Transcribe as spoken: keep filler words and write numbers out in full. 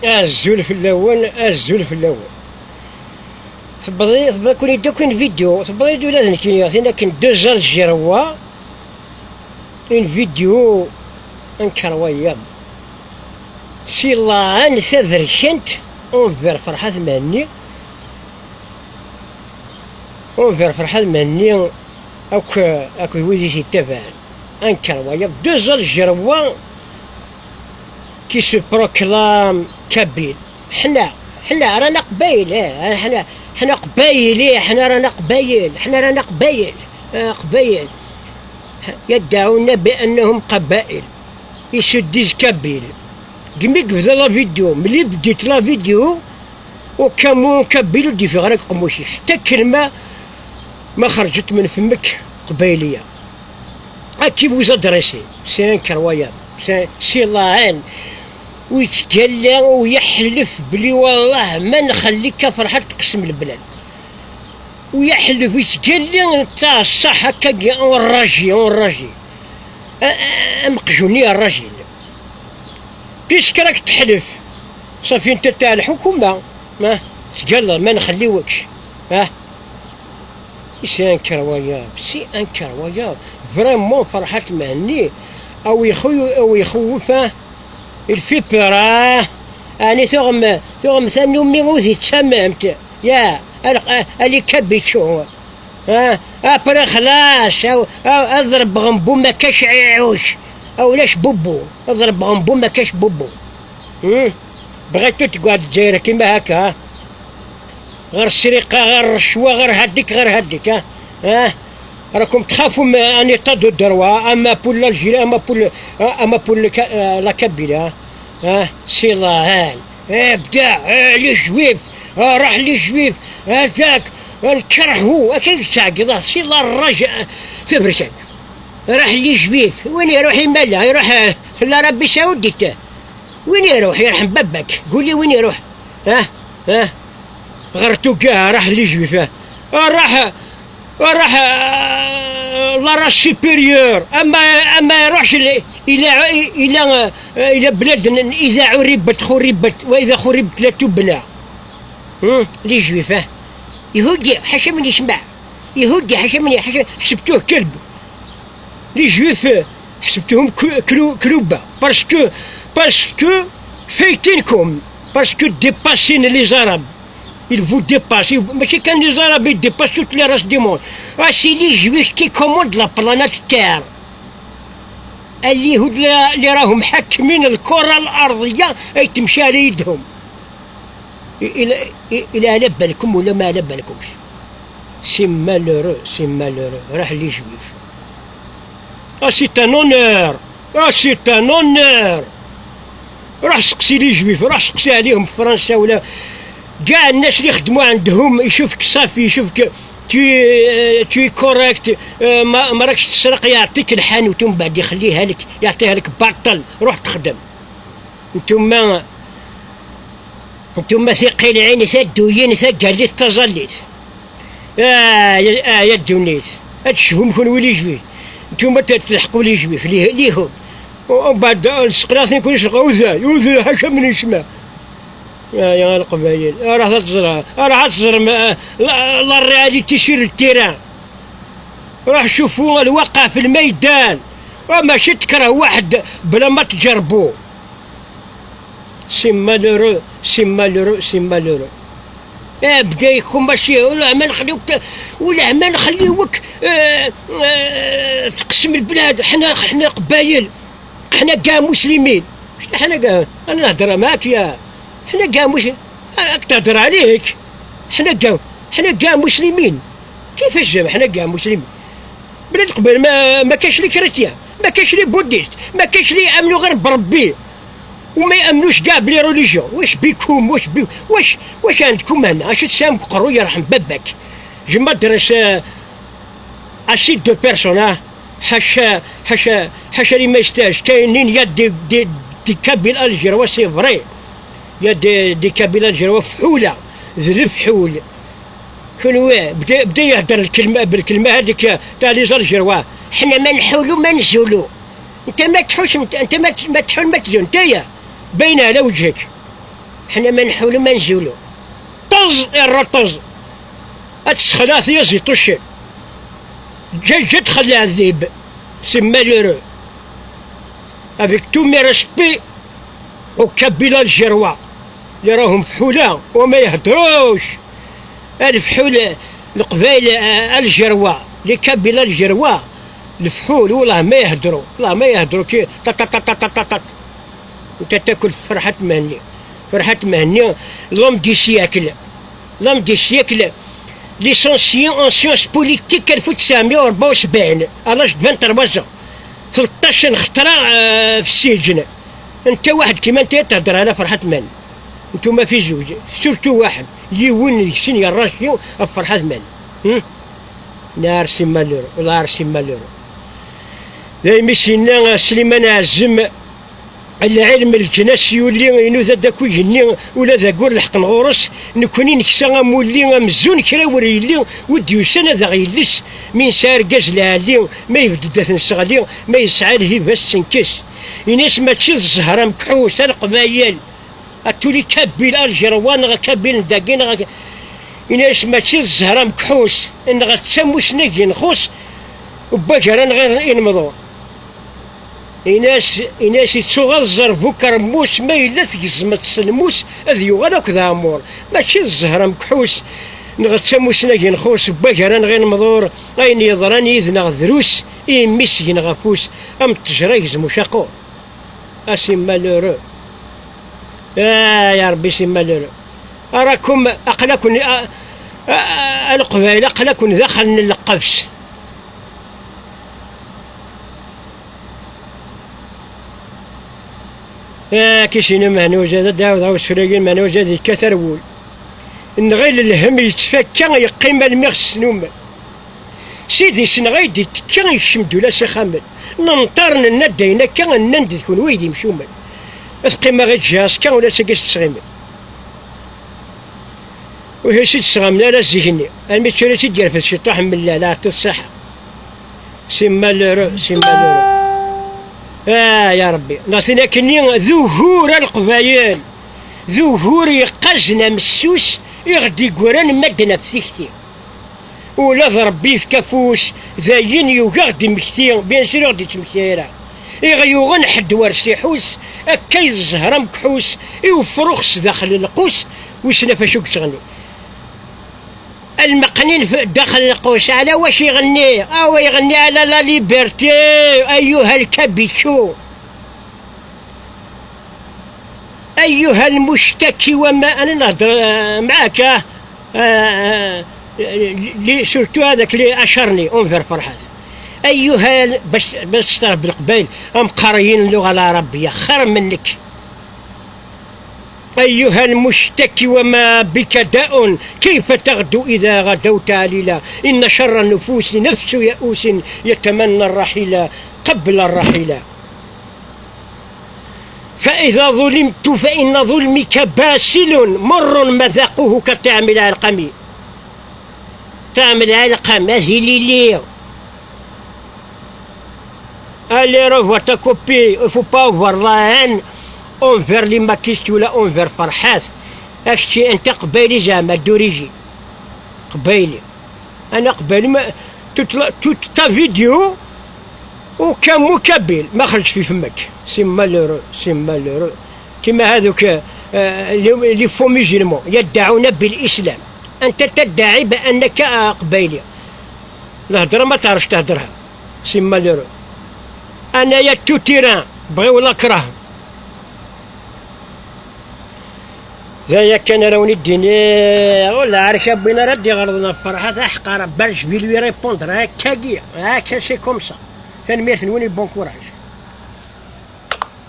Azul fell-awen, azul fell-awen. Tewweḍ-iyi, tewweḍ-akun-id akk une vidéo, tewweḍ-iyi-d ula d nekkini, tin akken deux Algérois, une vidéo incroyable. Si laɛan taberkant envers Ferḥat Mhenni, envers Ferḥat Mhenni akk, akked wid i t-ittabaɛen. Incroyable. Deux Algérois qui se proclament kabyles. حنا، حنا رانا قبايل، إيه، حنا، حنا قبايل، إيه، حنا رانا قبايل، حنا رانا قبايل، آه، قبايل. يدعون بأنهم قبائل. Ils se disent kabyles. Dès que بدات la vidéo، ملي بديت la vidéo، au moins kabyle ur d-yeffiɣ ara deg uqemmuc-iw. حتى كلمة ما خرجت من فمك قبايلية. À qui vous adressez? C'est incroyable. C'est, c'est la haine. ويتكلم ويحلف بلي والله ما نخليك فرحة تقسم البلاد. ويحلف ويتكلم تاع الصح هكا، enragé، enragé. أ-، أ-، أمقجوني الراجل. Puisque راك تحلف، صافي انت تاع الحكومة، ها؟ تقال ما نخليوكش، ها؟ C'est incroyable, c'est incroyable. Vraiment فرحات مهني، أو يخو-، أو يخوف، ها؟ Il fait peur، ها؟ يعني ثغم، ثغم ثانومي وذي تسممت، يا، ألق-، أ-، ألي كابيتشو. ها، ابري خلاص، او، او اضرب غنبو ما كاش عيعوش، او لاش بوبو، اضرب غنبو ما كاش بوبو. هم؟ بغيتو تقعد الجزائر كيما هكا، ها؟ غير السرقة، غير الرشوة، غير هديك، غير هديك، ها؟ ها؟ راكم تخافوا من ان ايتا دو دروا، اما بول الجيري، اما بول، اما بول الك-، آه، لا كابيلي، ها؟ ها؟ سي الله، ها؟ اه، بدا، اه، لي جويف، اه، راح لي جويف، هذاك، الكره، هو، اكيد تعقد، اه، سي الله الرجاء، تبركان. راح لي جويف، وين يروح يمالا؟ يروح، اه، لا ربي سعوديته. وين يروح؟ يرحم باباك، قول لي وين يروح؟ اه، اه، غرتو كاع، راح لي جويف، اه. اه، راح، راح، آه، لا راس سوبيريور، اما، اما يروحش ل-، الى، الى، آه، الى بلاد ن-، اذا عربت خربت، واذا خربت لا تبنى. هم؟ لي جويف، اه. يهودي حاشا من يسمع، يهودي حاشا من، حاشا، حسبتوه كلب. لي جويف، آه، حسبتوهم كلو-، كلو-، كلوبة، باسكو، باسكو فايتينكم، باسكو ديباسين لي زاراب. Il vous dépasse. ماشي كان les Arabes, il dépasse toutes les races du monde. Ah, c'est les Juifs qui commandent la planète Terre. اليهود اللي، اللي راهم حاكمين الكرة الأرضية، أي تمشي على يدهم. إلا، إلا على بالكم ولا ما على بالكمش. C'est malheureux, c'est malheureux. راح les Juifs. Ah, c'est un honneur. Ah, c'est un honneur. روح سقسي les Juifs، روح سقسي عليهم في فرنسا ولا كاع الناس اللي يخدموا عندهم، يشوفك صافي، يشوفك tu es، tu es correct، آه، ما، ما راكش تسرق، يعطيك الحانوت ومن بعد يخليها لك، يعطيها لك باطل، روح تخدم. نتوما، نتوما ثقيل عين، ثدويين، ثقاليت، تظليت. آه، يا، آه، يا الدنيا. هاد الشهم كون ولي جوي. نتوما ت-، تلحقوا لي جوي في لي-، ليهم. ومن بعد السقراطين كون يسرقوا وذا، وذا حاشا من يسمع. يا، يا القبايل. آه، راه تزرع. آه، راه تزرع ما-، آه، لا، لا الرياليتي سير التيران. روح شوفوا الواقع في الميدان. آه، ماشي تكره واحد بلا ما تجربوه. C'est malheureux, c'est malheureux, c'est malheureux. اه، بدا يكون ماشي، ولا ما نخليوك ت-، ولا ما نخليوك، آه، آه، تقسم البلاد. حنا، حنا قبايل، حنا كاع مسلمين. شنو حنا كاع؟ انا نهضر معاك يا، حنا كاع مش-، راك تهضر عليك. حنا كاع، حنا كاع مسلمين. كيفاش زعما حنا كاع مسلمين؟ بلاد قبل ما، ما كاش لي كريتيان، ما كاش لي بوديست، ما كاش لي يامنوا غير بربي، وما يامنوش كاع بلي ريليجيون. واش بيكم؟ واش بي-، واش، واش عندكم هنا؟ اش تسام قرو يرحم باباك؟ Je m'adresse à ces deux personnes، ها؟ حاشا، حاشا، حاشا لي ما يستاهلش. كاينين يا دي، دي، دي كابيل الجيروا، c'est vrai. يا دي، دي كابيل الجيروا فحوله، ذ الفحول. كنوي بدا، بدا يهدر الكلمة، بالكلمة هذيك تاع les Algérois. حنا ما نحولو ما نزولو. انت ما تحوش، انت، انت ما ت-، ما تحول ما تزول، نتايا باينة على وجهك. Ḥna ma nḥulu ma nzulu. Ṭṭeẓ irra ṭṭeẓ. Ad tessexlaɛ tyaziḍt uccen. Ǧǧa ǧǧa dxel leɛdib. C'est malheureux. Avec tous mes respects aux Kabyles algérois. Li rahum fḥula, wa ma yehddrux. A lefḥul, Leqbayel, a, algérois. Les Kabyles algérois. Lefḥul, wallah ma yehddru. Wallah ma yehddru ki, ṭaṭ, ṭaṭ, ṭaṭ. Nta takul Ferḥat Mhenni. Ferḥat Mhenni, l'homme du siècle. L'homme du siècle, licencié en sciences politiques ألف وتسعمية وأربعة وسبعين, à l'âge de vingt-trois ans. Tleṭṭac n xeṭra, euh, في السجن. Nta waḥed kima nta i tehder ɛla Ferḥat Mhenni. Ntuma fi zewǧ, surtout waḥed, yiwen deg-sen yerraci ɣef Ferḥat Mhenni. Hmm? Nar c'est malheureux, والله c'est malheureux. Daymi s-yenna Sliman Ɛezzem, lɛilm leǧnas yuli, inuda-d akk igenni, ula d aggur leḥqen ɣur-s, nekkni neksa amulli amzun kra ur yelli, wi d-yusan ad aɣ-yelles, mi nesɛa argaz lɛali, ma yebded ad t-nesseɣli, ma yesɛa lhiba ad s-tenkes. Ini-as mačči d zzher amekḥus, a Leqbayel, a tuli Kabil Aljerwa neɣ Kabil n dagi neɣ, ini-as mačči d zzher amekḥus, neɣ d tamusni i nxus, n waggar-a neɣ inemḍur. Ini-as, ini-as ittuɣaẓ ẓerb ukermus, ma yella tgezmeḍ s lmus, ad yuɣal akk d aɛmur. Mačči d zzher amekḥus, neɣ d tamusni i nxus, n waggar-a neɣ inemḍur, ayen yeḍran yid-neɣ drus, i mmi s-gen ɣef ufus, am ttejra yegzem ucaqur. A c'est malheureux. Ah, ya Rebbi, c'est malheureux. Arakum, aql-aken, a, a, a, a Leqbayel, aql-aken daxel n lqefs. Ah, kisinu mehnujad, ad d-ɛawdeɣ usragin mehnujad yekkat ar wul. Nɣil lhem yettfakka, yeqqim almi ɣ-snumen. Sidi-s neɣ ay d-itekka, yekcem-d ula s ixxamen. Nenṭer, nenna-d ayen akka, nnan-d d kunwi ay d imcumen. Teqqim-aɣ-id jihaz kan, ula d tagi s-ttɣimen. Ur as-id-sɣamen ara zik-nni, armi d tura i tt-id-yerfed ciṭuḥ n mellal, aɛṭi ṣṣiḥa. C'est malheureux, c'est malheureux. Ah, ya Rebbi. Neɣ tin akkenni, d ugur a Leqbayel. D ugur yeqqazen amessus, i ɣ-d-yeggran madden ɣef tikti. Ula d Rebbi yefka afus, d ayen yugi ɣ-d-immekti, bien sûr ur ɣ-d-ittmekti ara. I ɣ-yuɣen ḥedd wer s-iḥus, akka i d zzher amekḥus, i ufrux sdaxel lqus, wissen ɣef acu yettɣenni. Lmeqnin f-, daxel lqus, ɛla wac iɣenni? Awa iɣenni ɛla la liberté, ayyuha lkabiču. أيها المشتكي وما، أنا نهضر، آه، معاك، آه، آه، آه، لي، surtout هذاك لي أشرني، أنفر فرحات. أيها ال-، باش، باش تشترح بالقبايل، هم قاريين اللغة العربية خير منك. أيها المشتكي وما بك داء، كيف تغدو إذا غدوت عليلا؟ إن شر النفوس نفس يئوس يتمنى الرحيل قبل الرحيل. فإذا ظلمت فإن ظلمك باسل مر مذاقه كطعم العلقم. طعم العلقم، هذه ليلي. Allez, revoir ta copie, il faut pas avoir la haine envers les makistes ولا envers فرحات. Kečči أنت قبايلي زعما d'origine. قبايلي. أنا قبايلي ما، toute la، toute ta vidéo وكم وكبيل ما خرج في فمك. C'est malheureux، c'est malheureux. كيما هذوك، آه، les، les faux musulmans يدعون بالإسلام. أنت تدعي بأنك، آه، قبايلي. الهضرة ما تعرفش تهضرها. C'est malheureux. أنايا tout terrain، بغي ولا كره. D aya kan ara wen-id-iniɣ, ur la عارف win ara d-iɣelḍen ɣef Ferḥat, aḥeqq ara, ben, je vais lui répondre, akkagi, akka, c'est comme ça. Tanemmirt-nwen et bon courage.